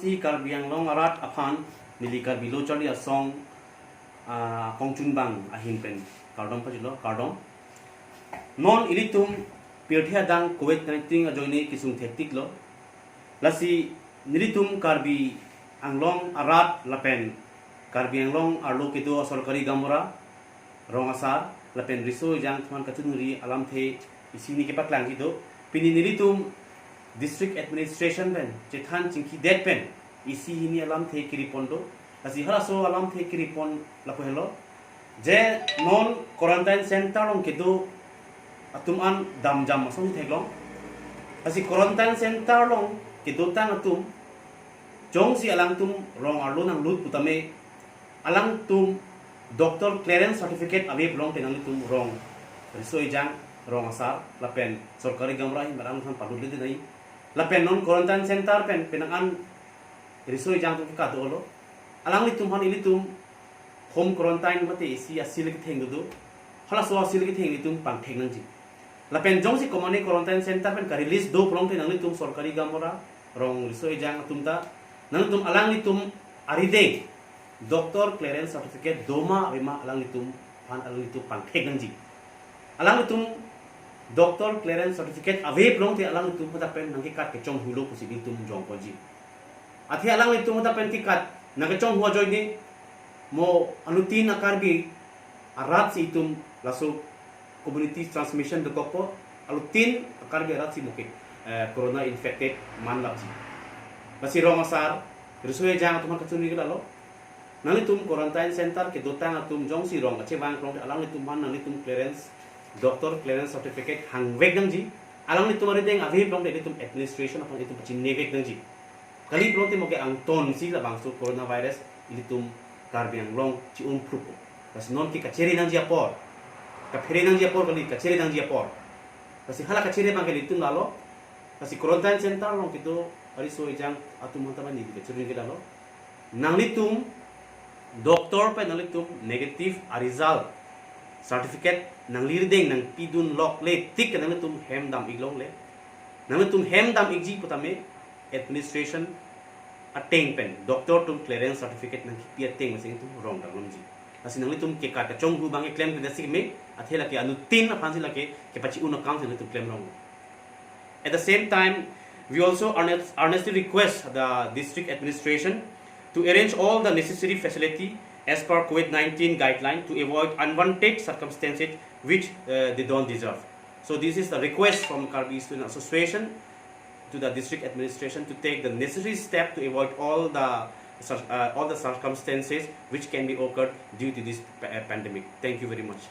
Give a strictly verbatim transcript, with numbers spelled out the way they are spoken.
Si Karbi Anglong arat aphan neli Karbi Lo Charli Asong, ah, kongchunbang ahin pen kardom pajirlo, kardom. Non ilitum pirthe adang covid nineteen ajoine kesung thektiklo. Lasi nelitum Karbi Anglong arat lapen Karbi Anglong arlo kedo asorkari gaonbura, rong asar lapen riso ejang atum aphan kachiningri alamthe isi hini kepaklangji do. Pini nelitum district administration pen chethan chingkidet pen isi hini alamthe kiri pon do. Lasi halaso alamthe kiri pon lapu helo, je non quarantine center along kedo atum an damjam asonsi theklong. Lasi quarantine center along kedotang atum, jongsi alangtum rong arlo nanglut putame, alangtum doctor clearance certificate ave pulote nanglitum rong riso ejang, rong asar lapen sorkari gaonbura ahin pen alangtum aphan palut le dinai. Lapen non quarantine center pen penang an riso ejang atum ke kado lo. Alanglitum aphan ilitum home quarantine mate isi a-seal ketheng do do. Halaso a-seal ketheng ilitum pangthek nangji. Lapen jongsi komatne quarantine center pen ka-release do pulote nanglitum sorkari gaonbura, rong riso ejang atum ta, nanglitum alanglitum arideng doctor clearance certificate doma avema alanglitum aphan alanglitum pangthek nangji. Alanglitum doctor clearance certificate ave pulote alanglitum hadak pen nangkekat kechonghulo pusi ilitum jongponji. Athe alanglitum hadak pen kekat nangkechonghu ajoine mo anuttin a-Karbi arat si itum laso community transmission dokokpo, anuttin a-Karbi arat si mo ke, eh, corona infected manlapji. Lasi rong asar, riso ejang atum aphan kachiningri ke lalo, nanglitum quarantine center kedotang atum jongsi rong kachevang pulote alanglitum aphan nanglitum clearance, doctor clearance certificate hangvek nangji. Alanglitum arideng ave pulote ilitum administration aphan itum pachinivek nangji. Kali pulote mo ke angtonsi labangso coronavirus ilitum Karbi Anglong chi-um phrupo. Lasi non ke kachere nangji apor, kaphere nangji apor kali, kachere nangji apor. Lasi hala kachere abang ke ilitum lalo. Lasi quarantine center along kedo ariso ejang atum aphan ta neli kachiningri ke lalo, nanglitum doctor pen nanglitum negative a-result certificate nangli arideng nangpidun lokle tik ke nanglitum hem dam-ik longle. Nanglitum hem dam-ikji putame administration ateng pen doctor atum clearance certificate nangkipi ateng mesen itum rong dam longji. Lasi nanglitum kekat kachonghu abang ke klemkledet si keme, athe lake anuttin aphansi lake kepachi-un akam si nanglitum klem rong. At the same time, we also earnest-, earnestly request the district administration to arrange all the necessary facility as per covid nineteen guideline to avoid unwanted circumstances which, uh, they don't deserve. So this is the request from Karbi Student Association to the district administration to take the necessary step to avoid all the cir-, uh, all the circumstances which can be occurred due to this pa-, uh, pandemic. Thank you very much.